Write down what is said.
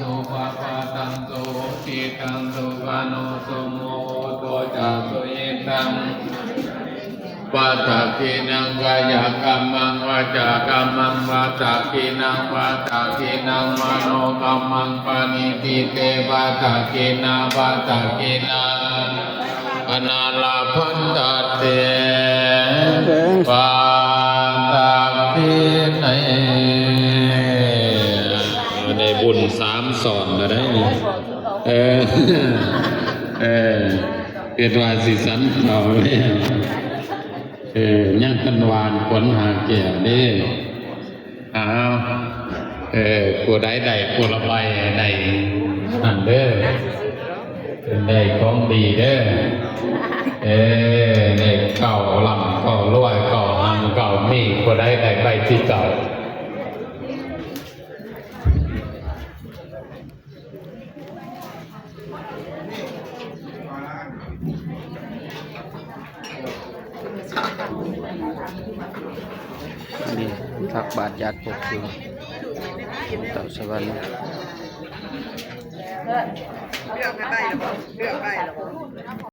ສຸພະປະທັງ ສຸຫຸທິຕັງ ສຸຂະໂນ ສຸມຸໂຫໂຕຈະ ສຸຫິຕັງ ປັດຖະກິນນັງ ກາຍະກຳມັງ ວາຈາກຳມັງ ປັດຖະກິນນັງ ປັດຖະກິນນັງ ມະໂນກຳມັງ ປະນິທິເຕ ປັດຖະກິນນາ ປັດຖະກິນນາ ອະນາລະພັນຕະເຕ ປັດຖະກິນເນ ໄດ້ບຸນສາມຊ້ອນແລ້ວເດ້ ເອີ ເອີ ຄິດວ່າຊິສັນເຂົ້າແລ້ວ ເອີ ຍັງເພິ່ນຫວ່ານຂວັນຫ້າແກ້ວເດ້. ອ້າວ ເອີ ຜູ້ໃດໄດ້ຜູ້ລະໃບໃຫ້ໄດ້ນັ້ນເດີ ເພິ່ນໄດ້ຂອງດີເດີ ເອີ ໄດ້ເກົ້າລ້ຳເກົ້າລວຍ ເກົ້າຮັ່ງເກົ້າມີ ຜູ້ໃດໄດ້ໃບທີເກົ້າ. ນີ້ ຕັກບາດຍາດປົກຢູ່ເຕົ້າສະຫວັນ ເລືອກໃຫ້ໄປແລ້ວບໍ່? ເລືອກໄປແລ້ວບໍ່?